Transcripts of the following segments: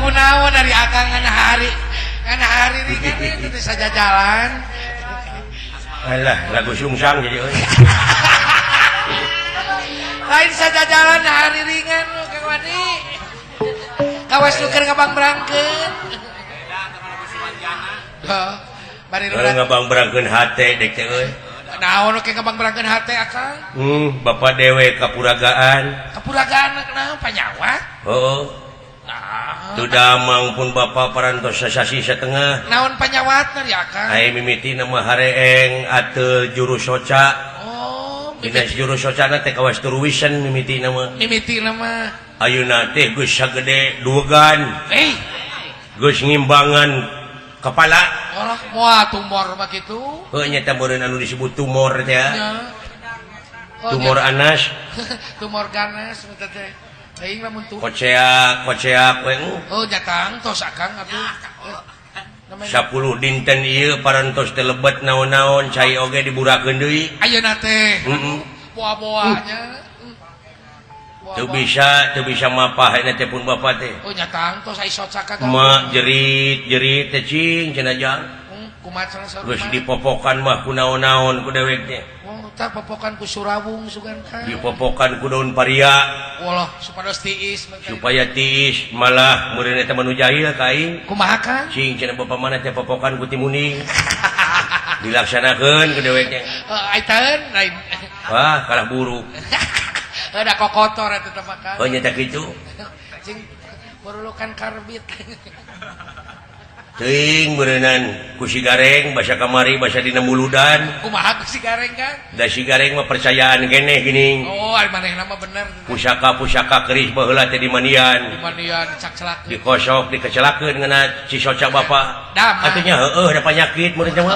Kunaon dari akang ngan hari ringan itu teh sajajalan. Alah, lagu sungsang jadi euy. Lain sajajalan hari ringan lu Kang Wani. Kawas nu keur ngabangbrangkeun. Heuh. Bari Kalau ngabangbrangkeun hate dek teh euy. Naon nu ngabangbrangkeun hate akang? Bapak dewe kapuragaan. Kapuragaan naon panyawat? Heeh. Nah. Teu damang pun bapak parantos sasasi setengah. Naon panyawatna ya akang? Ai mimiti nama hareeng ateul juru soca. Oh, Dina juru socana teh kawas turuwisen mimiti nama. Mimiti nama. Ayeuna teh geus sagede duegan. Eh, Geus ngimbangan kepala. Olah moal tumor mah kitu. Heuh nya teh meureun anu disebut tumor teh. Nya. Oh, Tumor nya. anas. Tumor ganas eta teh. Teuing lamun tu. Koceak, koceak we. Oh, nya tangtos akang atuh. 10 dinten ieu parantos teh lebet naon-naon cai oge diburakeun deui. Ayeuna teh. Heeh. Boa-boanya. Teu bisa mapah eta teh pun bapak teh. Oh, nya tangtos ai soca ka. Ma jerit-jerit teh cing cenah jang. Kumaha cenah saur? Geus dipopokan mah ku naon-naon ku dewek teh. Oh, tah popokan ku surawung sugan ka. Dipopokan ku daun paria. Walah, supados tiis. Supaya tiis malah meureun eta mah nu jahil ka aing. Kumaha kan? Cing cenah bapak mana teh popokan ku timuning. Dilaksanakeun ku dewek teh. Heuh, ai taeun lain. Wah, kalah buruk. Heuh, da kokotor eta teh mah kan. Oh, nya teh kitu. Cing perlukan karbit. Teuing beureunan ku si Gareng basa kamari basa dina muludan. Kumaha ku si Gareng kan? Da si Gareng mah percayaan keneh geuning. Oh, ari manehna mah bener. Pusaka-pusaka keris baheula teh dimandian. Dimandian cakcelakeun. Dikosok dikecelakeun ngena si soca bapa. Dama. Atunya heueuh da panyakit meureun teh mah.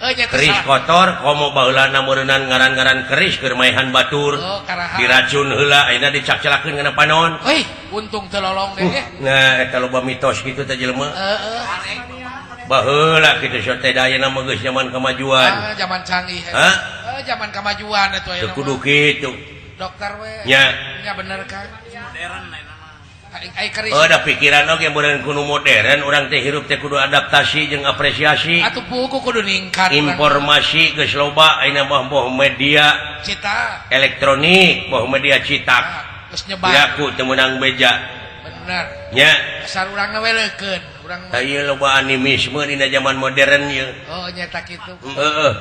Heuh nya teh Keris salah. kotor komo baheulana meureunnan ngaran-ngaran keris keur maehan batur. Oh, karaha. Diracun heula ayeuna dicakcelakeun ngena panon. Euy, untung teu lolong deh. Nah, eta loba mitos kitu teh jelema. Heeh. Baheula kitu sok teh da ayeuna mah geus zaman kemajuan. Ah, zaman canggih. Hah? Eh, zaman kemajuan atuh Teu ayeuna. kudu kitu. Dokter we. Nya. Nya bener kan? Modern ayeuna mah. Ai keris. Oh, da pikiran oge meureun kudu modern, urang teh hirup teh kudu adaptasi jeung apresiasi. Atuh buku kudu ningkat. Informasi geus loba ayeuna mah boh media Cita. elektronik, boh media cetak. Ah, geus nyebar. Piraku teu meunang beja. Bener. Nya. Asal urangna we leukeun, urang mah. Tah ieu loba animisme dina zaman modern ieu. Oh, nya kitu. Heeh.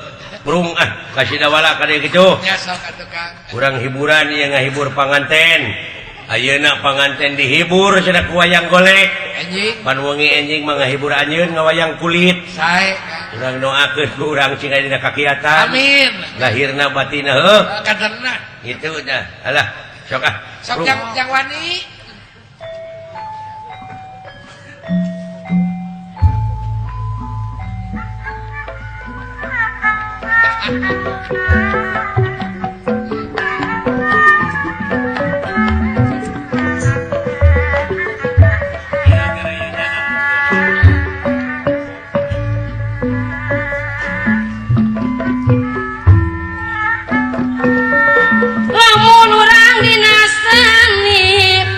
Prung ah kasih dawala ka dieu kitu. Nya sok atuh Kang. Urang hiburan ieu ngahibur panganten. Ayeuna panganten dihibur cenah ku wayang golek. Anjing. Pan wengi enjing mah ngahibur anjeun ngawayang kulit. Sae Kang. Urang doakeun ku urang cing aya dina kakiatan. Amin. Lahirna batinna heuh. Kaderna. Itu dah. Alah, sok ah. Sok Prung. jang jang wani. Lamun urang dina seni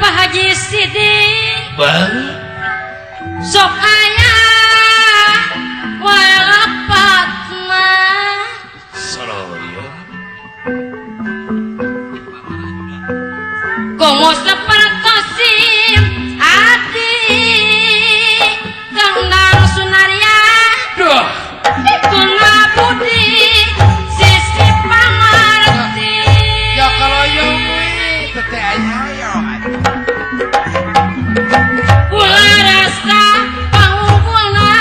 Pak Haji Sidik Bang. sok aya walepatna. Soloyo. Komo sapertosim adi Kang Dang Sunarya. Duh. Tuna budi sisi pangarti. Ya kaloyong we teh aya. Kula rasa pangunggulna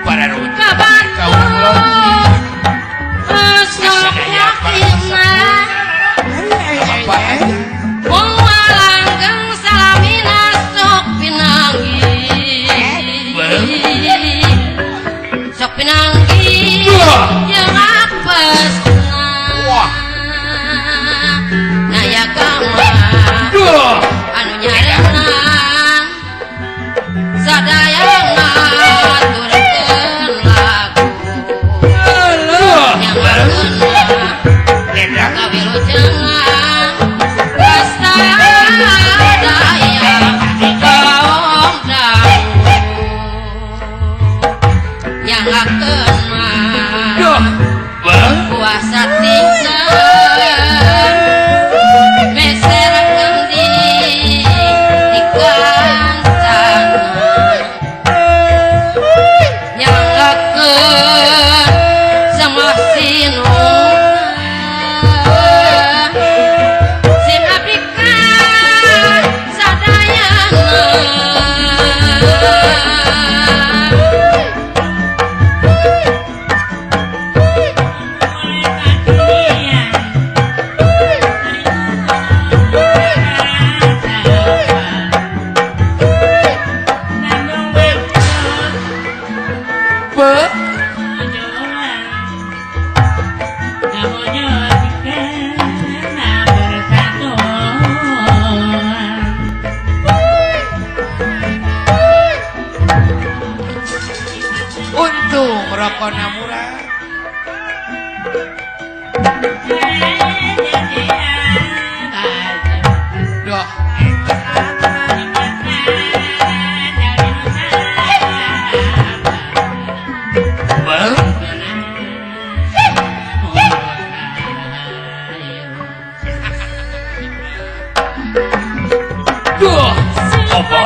Para rujuk kabatur sok yakinna. Apa aja. Moal langgeng salamina sok pinanggi, sok pinanggi jeung apesna. Wah. Naya kamar.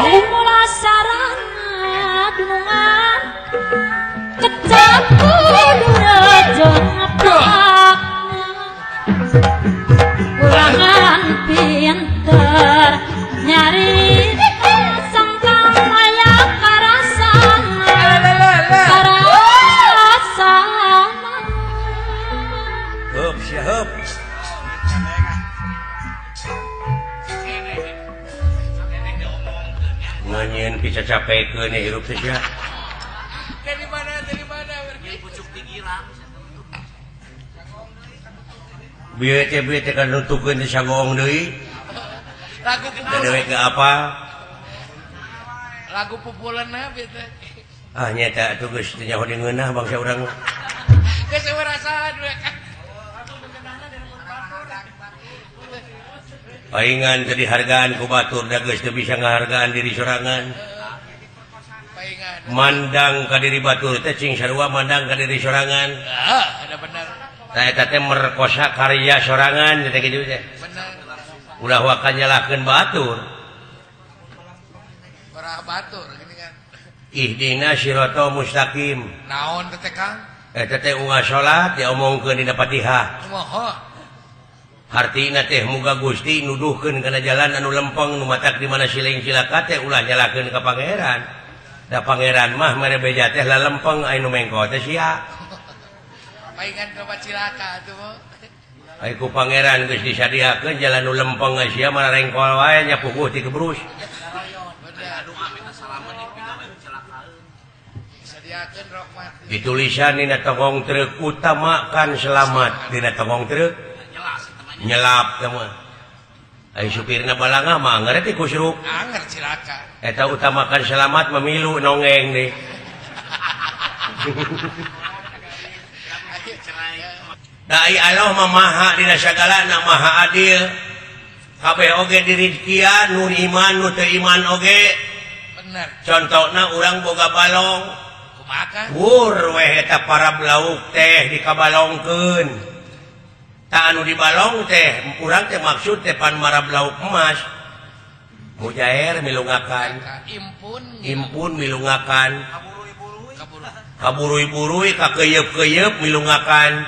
Mula sarana dunungan kecap kudu rejo ngeplak kurangan pinter nyari sangka maya karasana karasana. Hup sia hup. Nganyeun bisa capekeun hirup teh sia. Dari mana pucuk tinggiran. Bieu teh kan nutukeun teh sagoong deui. Lagu dewek ge apa? Lagu pupuleunna bieu teh. Ah nya eta atuh geus teu nyaho deungeunah bangsa urang. Geus rasaan we. Paingan teu dihargaan ku batur da geus teu bisa ngahargaan diri sorangan. Mandang ka diri batur teh cing sarua mandang ka diri sorangan. Heeh, ada bener. Tah eta teh merkosa karya sorangan teh kitu teh. Bener. Ulah waka nyalahkeun batur. Ora batur gini kan. Ihdina siratal mustaqim. Naon teh Kang? Eta teh unggal salat diomongkeun dina Fatihah. Kumaha? Hartina teh muga Gusti nuduhkeun kana jalan anu lempeng nu matak di mana siling cilaka teh ulah nyalahkeun ka pangeran. Da pangeran mah mere beja teh lalempeng aya nu mengko teh sia. Paingan ka cilaka atuh mah. Ai ku pangeran geus disadiakeun jalan nu lempeng sia mah rengkol wae nya puguh ti kebrus. Ditulisan dina tongong truk utamakan selamat dina tongong truk nyelap teh mah. Ai supirna balangah mah anger teh kusruk. Anger cilaka. Eta utamakan selamat memilu nongeng deh. Dai Allah mah maha dina sagalana maha adil. Kabeh oge dirizkian nu iman nu teu iman oge. Bener. Contona urang boga balong. Kumaha? Wur weh eta para lauk teh dikabalongkeun. Tak anu dibalong teh urang teh maksud teh pan marab lauk emas. Mujair milungakan. Impun impun milungakan. Kaburui-burui kakeyeup-keyeup milungakan.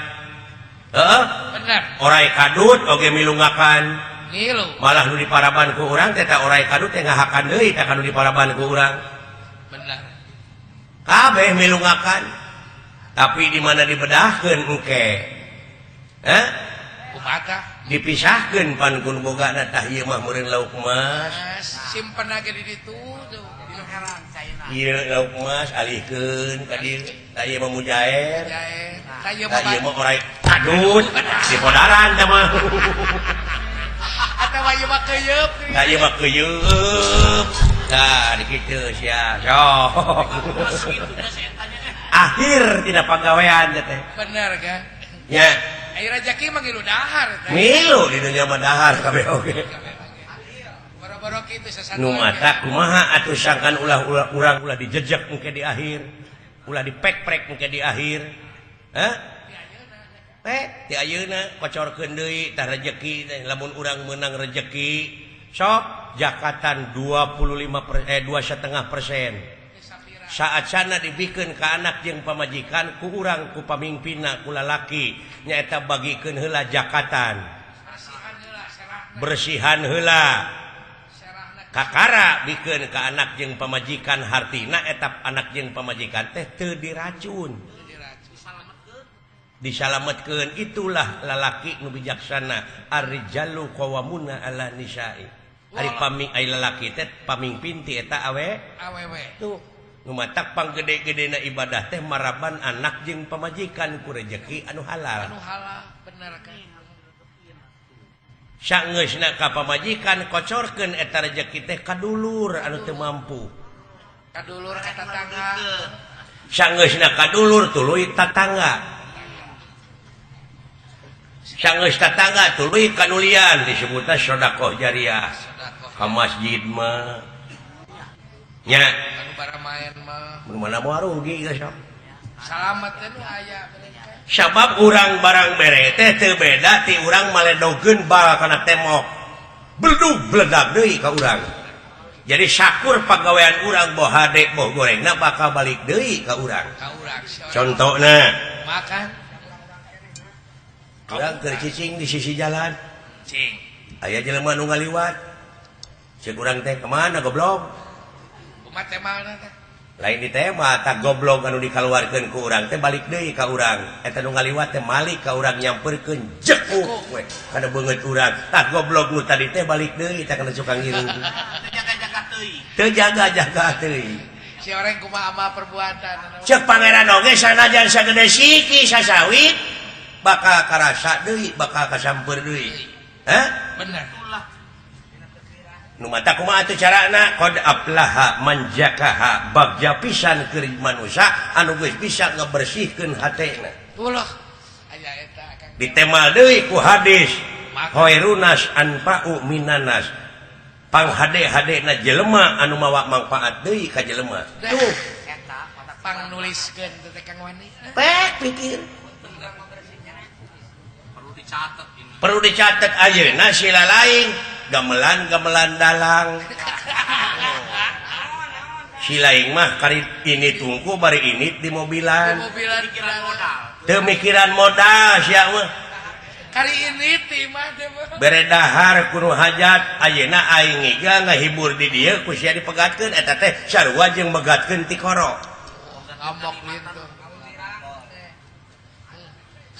Heeh. Bener. Orai kadut oge milungakan. Ngilu. Malah nu diparaban ku urang teh ta orai kadut teh ngahakan deui tah kanu diparaban ku urang. Bener. Kabeh milungakan. Tapi di mana dibedahkeun engke? Hah? Kumaha? Dipisahkeun pan kun bogana tah ieu mah meureun lauk emas. Simpen age di ditu tuh. Ieu lauk emas alihkeun ka dieu. Tah ieu mah mujair. Tah ieu mah orai kadut di podaran tah mah. Atawa ieu mah keuyeub. Tah ieu mah keuyeub. Tah di kitu sia. Sok. Akhir tidak pagawean teh. Bener kan? Nya. Ai rejeki mah ngilu dahar teh. Ngilu di dunya mah dahar kabeh oge. Boro-boro kitu sasatuan. Nu mata kumaha atuh sangkan ulah urang ulah dijejek engke di akhir. Ulah dipek-prek engke di akhir. Hah? Ti ayeuna kocorkeun deui tah rejeki teh lamun urang meunang rejeki sok jakatan 2,5%. Saat sana dibikeun ka anak jeung pamajikan ku urang ku pamingpinna ku lalaki nyaeta bagikeun heula jakatan bersihan heula kakara bikeun ka anak jeung pamajikan hartina eta anak jeung pamajikan teh teu diracun disalametkeun. Itulah lalaki nu bijaksana ar-rijalu qawwamuna 'ala nisa'i. Ari paming ai lalaki teh pamingpin ti eta awe awewe tuh nu matak panggede-gedena ibadah teh maraban anak jeung pamajikan ku rejeki anu halal. Anu halal bener kan. Sangeusna ka pamajikan kocorkeun eta rejeki teh ka dulur anu teu mampu. Ka dulur ka tatangga. Sangeusna ka dulur tuluy tatangga. Sangeus tatangga tuluy kanulian disebutna sedekah jariah. Ka masjid mah nya anu baramaen mah mana moal rugi geus sok. Salamet teh nu aya sabab urang barang bere teh teu beda ti urang maledogeun bal kana tembok. Beledug beledag deui ka urang. Jadi sakur pagawean urang boh hade boh gorengna bakal balik deui ka urang. Ka urang si orang. Contohna Makan. Urang keur cicing di sisi jalan. Cing. Aya jelema nu ngaliwat. Ceuk urang teh kemana goblok? Kumaha temalna teh? Lain di tema tak goblok anu dikaluarkeun ku urang teh balik deui ka urang. Eta nu ngaliwat teh malik ka urang nyamperkeun jekuk we kana beungeut urang. Tah goblok nu tadi teh balik deui tah kana cukang ngiring. Teu jaga-jaga teuing. Teu jaga-jaga teuing. Si orang kumaha amal perbuatan. Ceuk pangeran oge sanajan sagede siki sasawit bakal karasa deui, bakal kasamper deui. Hah? Bener. Nu mata kumaha atuh carana? Qad aflaha man zakaha, bagja pisan keur manusia anu geus bisa ngabersihkeun hatena. Ulah. Aya eta Kang. Ditemal deui ku hadis khairunas anfa'u minanas. Panghade-hadena jelema anu mawa mangfaat deui ka jelema. Tuh eta pang nuliskeun teh Kang Wani. Pek pikir. Perlu dicatat ini. Perlu dicatat ayeuna sila lain gamelan-gamelan dalang. Si lain mah kari ini tungku bari ini di mobilan. Mobilan Pikiran modal. Teu mikiran modal sia mah. Kari ini ti mah teh mah. Bere dahar kudu hajat ayeuna aing iga ngahibur di dieu ku sia dipegatkeun eta teh sarua jeung megatkeun tikoro. Ngamok gitu.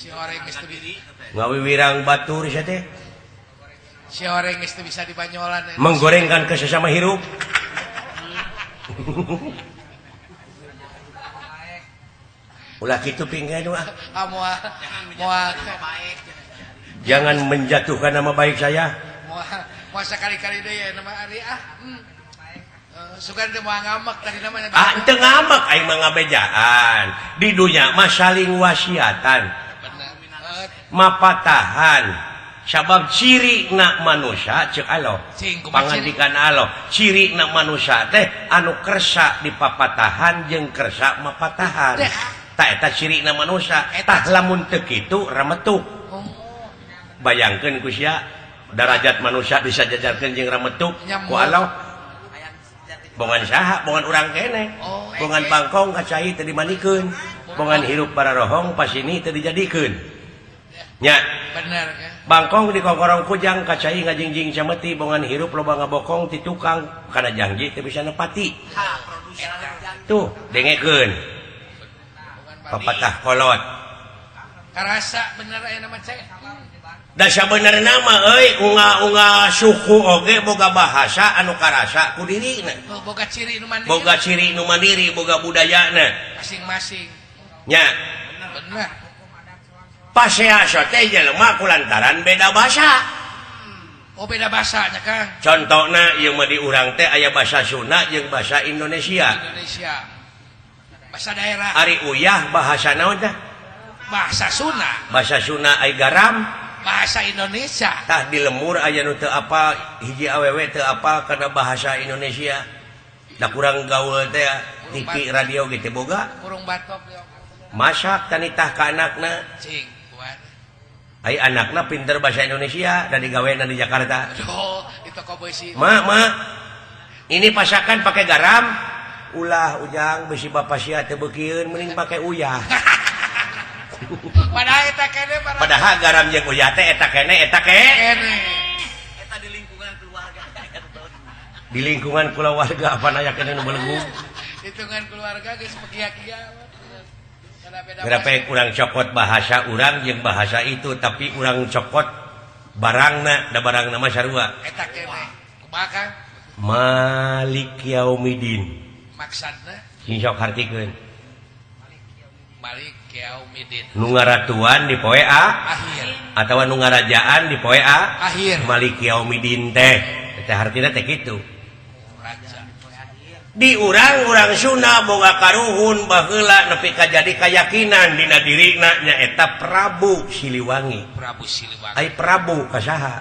Si orang geus teu Diri Ngawiwirang batur sia teh. Si orang geus teu bisa dibanyolan. Menggorengkan ke sesama hirup. Ulah kitu pinggan ah. Ah moal moal baik. Jangan menjatuhkan nama baik saya. Moal moal sakali-kali deui ya nama Ari ah. Sugan teh moal ngamek tadi namanya. Ah teu ngamek aing mah ngabejaan. Di dunya mah saling wasiatan. Bener. Mapatahan. Sabab ciri na manusia cek Allah. Cing kumaha ciri? Pangandikan Allah, ciri na manusia teh anu kersa dipapatahan jeung kersa mapatahan. Deh. Tah eta ciri na manusia. Eta Tah lamun teu kitu rametuk. Oh. Bayangkeun ku sia darajat manusia bisa jajarkeun jeung rametuk ku Allah. Bongan saha, bongan urang keneh. Oh. Bongan bangkong ka cai teu dimandikeun. Bongan hirup bararohong pasini teu dijadikeun. Nya. Bener kan? Bangkong di kongkorong kujang ka cai ngajingjing cameti bongan hirup loba ngabokong ti tukang kana janji teu bisa nepati. Tuh, dengekeun. Papatah kolot. Karasa bener aya nama cai. Da sabenerna mah euy unga-unga suku oge boga bahasa anu karasa ku dirina. Oh, boga ciri nu mandiri. Boga ciri nu mandiri, boga budayana. Masing-masing. Nya. Bener. Pasea teh jelema kulantaran beda bahasa. Oh beda bahasanya Kang. Contohna ieu mah di urang teh aya bahasa Sunda jeung bahasa Indonesia. Indonesia. Bahasa daerah. Ari uyah bahasa naon teh? Bahasa Sunda. Bahasa Sunda ai garam bahasa Indonesia. Tah di lemur aya nu teu apal hiji awewe teu apal kana bahasa Indonesia. Da kurang gaul teh TV radio ge teu boga. Kurung batok. Masak tanitah ka anakna. Cing. Ai anakna pinter bahasa Indonesia dan digawena di Jakarta. Aduh, di toko besi. Ma, ma. Ini pasakan pakai garam. Ulah ujang besi bapak sia teu beukieun mending pakai uyah. Padahal eta kene padahal garam jeung uyah teh eta kene eta kene. Eta di lingkungan keluarga. Di lingkungan keluarga apa aya kene nu belenggu. Hitungan keluarga geus pekia-kia. Berapa urang cokot bahasa urang jeung bahasa itu tapi urang cokot barangna da barangna mah sarua. Eta kene. Kumaha Kang? Malik yaumidin. Maksudna? Sing sok hartikeun. Malik yaumidin. Nu ngaratuan di poe a akhir atawa nu ngarajaan di poe a akhir. Malik yaumidin teh. Teh hartina teh kitu. Raja. Di urang-urang Sunda boga karuhun baheula nepi ka jadi kayakinan dina dirina nyaeta Prabu Siliwangi. Prabu Siliwangi. Ai Prabu ka saha?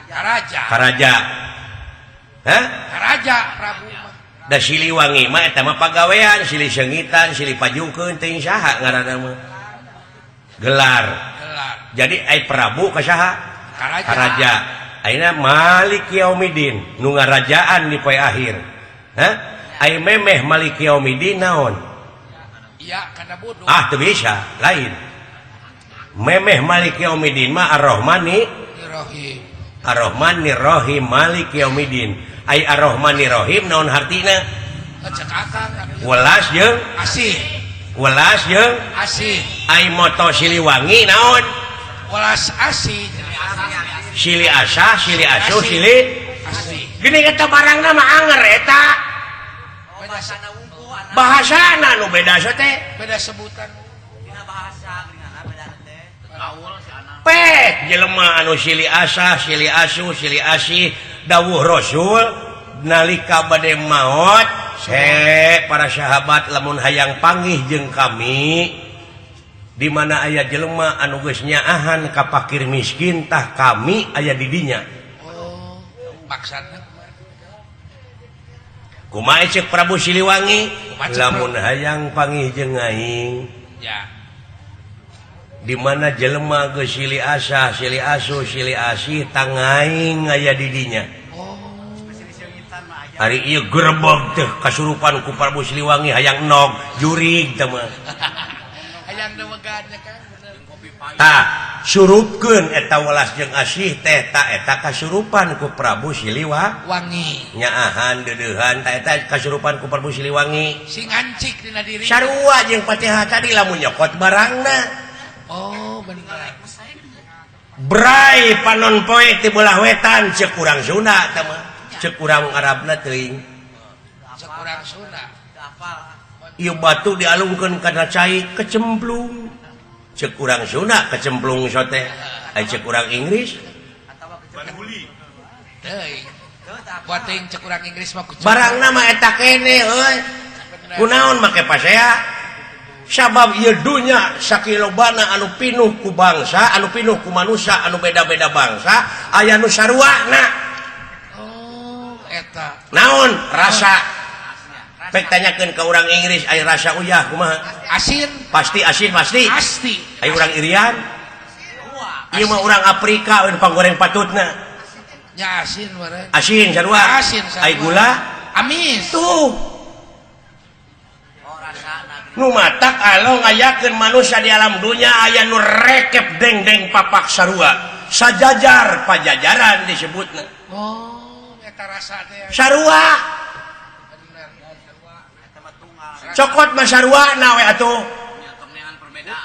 Karaja. Karaja. Hah? Karaja Prabu mah. Da Siliwangi mah eta mah pagawean, silih seungitan, silih pajukeun teuing saha ngaranna mah. Gelar. Gelar. Jadi ai Prabu ka saha? Karaja. Karaja. Ayeuna Malik Yaumidin nu ngarajaan di poe akhir. Hah? Ai memeh Malik Yaumidin naon? Iya, karena bodoh. Ah, teu bisa, lain. Memeh Malik Yaumidin mah Ar-Rahmani Rahim. Ar-Rahmanir Rahim Malik Yaumidin. Ai Ar-Rahmanir Rahim naon hartina? Cek akang. Welas jeung asih. Welas jeung asih. Ai moto Siliwangi naon? Welas asih. Sili asah, sili asuh, sili asih. Gini eta barangna mah anger eta. Oh, bahasana wungkul. Bahasana nu beda teh. Beda sebutan. Dina bahasa geuningan beda teh. Gaul si anak. Pek jelema anu sili asah, sili asuh, sili asih, dawuh Rasul nalika bade maot, se para sahabat lamun hayang panggih jeung kami di mana aya jelema anu geus nyaahan ka fakir miskin tah kami aya di dinya. Oh, maksudna kumaha ceuk Prabu Siliwangi lamun hayang panggih jeung aing ya di mana jelema geus sili asah, sili asuh, sili asih tangaing aya di dinya. Oh, hari ieu gerebeg teh kasurupan ku Prabu Siliwangi hayang nog jurig teh mah. Hayang dewegan nya kan bener. Tah, surupkeun eta welas jeung asih teh ta eta kasurupan ku Prabu Siliwangi. Nyaahan deudeuhan ta eta kasurupan ku Prabu Siliwangi. Sing ancik dina diri. Sarua jeung Fatihah tadi lamun nyokot barangna. Oh, bener. Bray panon poe ti belah wetan ceuk urang Sunda teh mah. Ceuk urang Arabna teuing. Ceuk urang Sunda. Ieu batu dialungkeun kana cai kecemplung. Ceuk urang Sunda kecemplung sote. Ai ceuk urang Inggris Baruli. Teuing. Buat teuing ceuk urang Inggris mah kucing. Barangna mah eta kene euy. Kunaon make pasea? Sabab ieu dunya sakilobana anu pinuh ku bangsa, anu pinuh ku manusia, anu beda-beda bangsa, aya nu saruana. Oh, eta. Naon rasa? Pek tanyakeun ka urang Inggris aya rasa uyah kumaha? Asin. Pasti asin pasti. Pasti. Aya urang Irian. Ieu mah urang Afrika we panggoreng patutna. Nya asin meureun. Asin sarua. Asin sarua. Ai gula amis. Tuh. Nu matak alo ngayakeun manusia di alam dunya aya nu rekep dengdeng papak sarua. Sajajar pajajaran disebutna. Oh, eta rasa teh. Sarua. Bener. Cokot mah sarua na we atuh.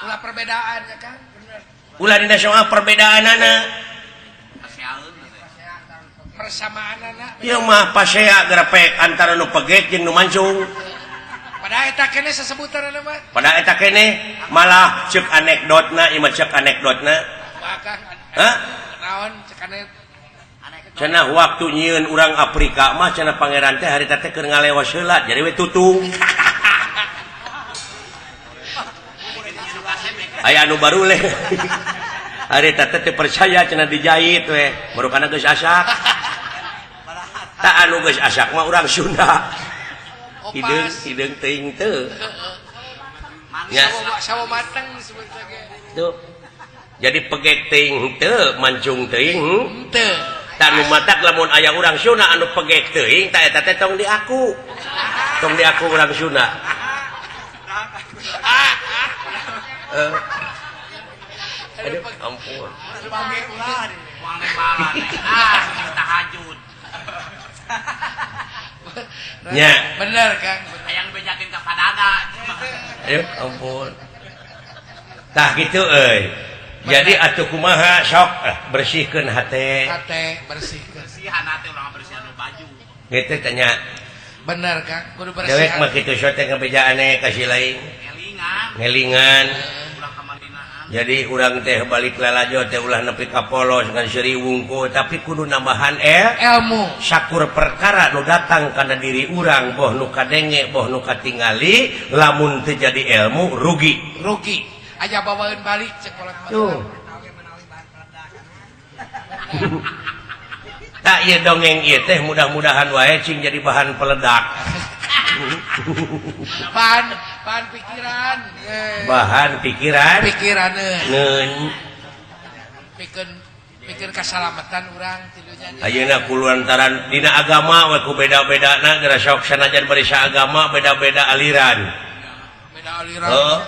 Ulah perbedaan ya kan? Bener. Ulah dina soal perbedaanana. Persamaanana. Ieu mah pasea grepek antara nu pegek jeung nu mancung. Padahal eta keneh sesebutan mah. Padahal eta keneh malah ceuk anekdotna, ieu mah ceuk anekdotna. Bakang. Hah? Naon ceuk anekdot? Cenah waktu nyieun urang Afrika mah cenah pangeran teh harita teh keur ngalewas heula jadi we tutung. Aya anu baruleh. Harita teh teu percaya cenah dijahit we, baru kana geus asak. Tak anu geus asak mah urang Sunda. Hideung hideung teuing teu. Nya sawo mateng disebut ge. Tuh. Jadi pegek teuing teu, mancung teuing teu. Tah nu matak lamun aya urang Sunda anu pegek teuing tah eta teh tong diaku. Tong diaku urang Sunda. Aduh, ampun. Tahajud. Nya. Bener, Kang. Hayang bejakeun ka padada. Aduh, ampun. Tah kitu euy. Jadi atuh kumaha sok bersihkeun hate. Hate bersihkeun. Bersihan hate urang bersihan baju. Kitu tanya. Bener, Kang. Kudu bersihan. Dewek mah kitu sok teh ngabejaane ka si lain. Ngelingan. Ngelingan. Ulah Jadi urang teh balik lalajo teh ulah nepi ka polos ngan seuri wungkul tapi kudu nambahan ilmu. Sakur perkara nu datang kana diri urang boh nu kadenge boh nu katingali lamun teu jadi ilmu rugi. Rugi. Aja bawaeun balik cek kolot. Tuh. Tak ieu dongeng ieu teh mudah-mudahan wae cing jadi bahan peledak. Bahan pikiran. Bahan pikiran. Pikiran neun. Pikeun Mikir kasalamatan urang tilunya. Ayeuna kulantaran dina agama we ku beda-bedana geura sok sanajan bari saagama beda-beda aliran. Beda aliran. Heeh.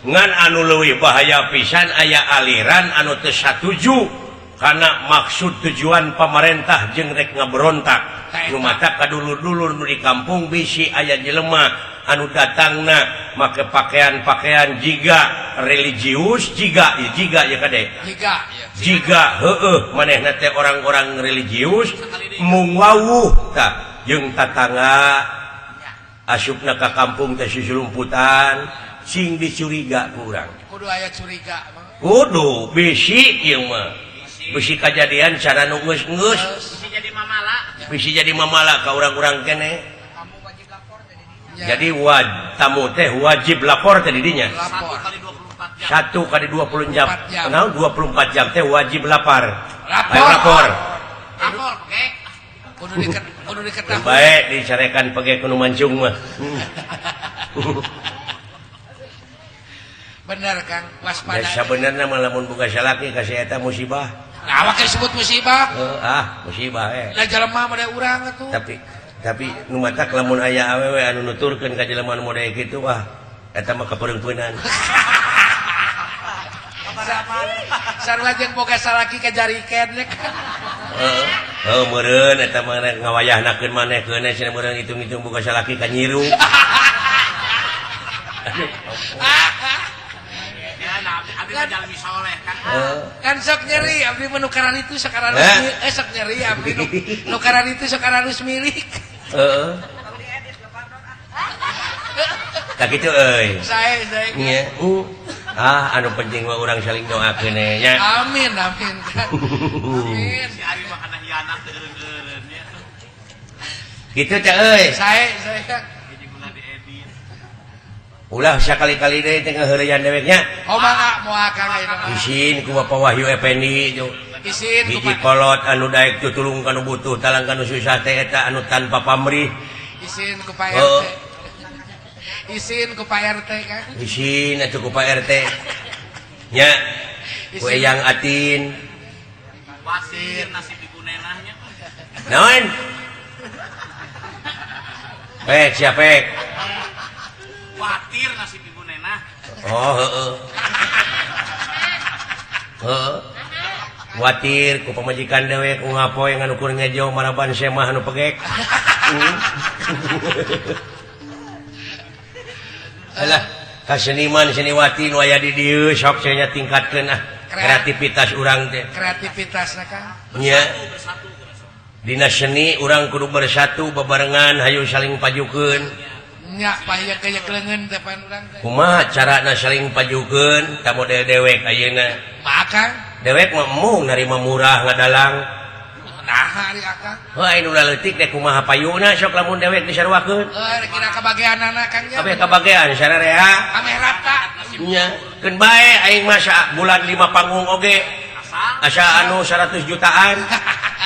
Ngan anu leuwih bahaya pisan aya aliran anu teu satuju karena maksud tujuan pamarentah jeung rek ngaberontak. Nu mata kadulur-dulur nu di kampung bisi aya jelema anu datangna make pakaian-pakaian jiga religius jiga jiga ya kade. Jiga ya. Jiga heueuh manehna teh orang-orang religius mung wawuh tah jeung tatangga asupna ka kampung teh susulumputan sing dicuriga ku urang. Kudu aya curiga. Kudu bisi ieu mah. Bisi kajadian cara nu geus-geus. Bisi jadi mamala. Bisi jadi mamala ka urang-urang keneh. Jadi tamu teh wajib lapor teh di dinya. Lapor. 1 kali 24 jam. Naon 24 jam teh wajib lapar. Lapor. Ayo lapor. Lapor pege. Kudu diketahui. Baik dicarekan pege kudu mancung mah. Bener Kang, waspada. Ya sabenerna mah lamun boga salaki ka si eta musibah. Nah, awak disebut musibah. Musibah eh. Lah jelema mah urang atuh. Tapi nu matak lamun aya awewe anu nuturkeun ka jelema nu model kitu wah eta mah kapereungpeunan. Sarua jeung boga salaki ka jariken nya kan. Heuh, meureun eta mah ngawayahnakeun maneh keun cenah meureun hitung-hitung boga salaki ka nyiru. Kan sok nyeri abdi mah nu kararitu sok aralus sok nyeri abdi nu kararitu sok aralus milik. Heeh. Tah kitu euy. Sae sae. Nya. Ah anu penting mah urang saling doakeun nya. Amin amin. Amin. Si Ari mah kana hianat teu eureun-eureun nya. Kitu teh euy. Sae sae. Ulah sakali-kali deui teh ngaheureyan deweknya. Oh mangga moal Kang ayeuna. Isin ku Bapak Wahyu Effendi tuh. Isin ku hiji kolot anu daek tutulung kanu butuh talang kanu susah teh eta anu tanpa pamrih. Isin ku Pak RT. Isin ku Pak RT Kang. Isin atuh ku Pak RT. Nya. Ku Eyang Atin. Wasir nasib ibu nenahnya. Naon? Pek siapa pek? Khawatir nasib ibu nenah. Oh heeh. Heeh. Khawatir ku pamajikan dewek ku ngapoe nganu kur ngejo maraban semah anu pegek. Alah, ka seniman seniwati nu aya di dieu sok cenah tingkatkeun ah kreativitas urang teh. Kreativitasna Kang. Nya. Dina seni urang kudu bersatu bebarengan hayu saling pajukeun. Nya paya kaya leungeun teh pan urang teh. Kumaha carana saling pajukeun ka model dewek ayeuna? Maka dewek mah embung narima murah ngadalang. Naha ari akang? Heuh anu leutik teh kumaha payuna sok lamun dewek disaruakeun. Heuh kira kabageanana Kang nya. Kabeh kabagean sararea. Ameh rata. Nya, keun bae aing mah bulan 5 panggung oge. Asa anu 100 jutaan.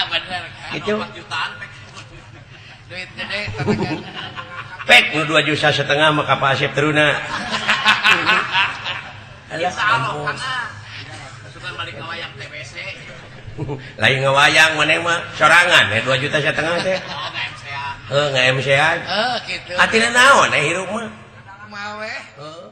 Bener. Kitu. Jutaan pek. Duit gede tanagan. Pek nu 2,5 juta mah ka Pak Asep teruna. Alah, ampun. Sugan balik ngawayang TBC. Lain ngawayang maneh mah sorangan 2,5 juta teh. Oh, nge-MC-an. Heuh, nge-MC-an. Heuh, kitu. Atina naon hirup mah? Kumaha we? Heuh.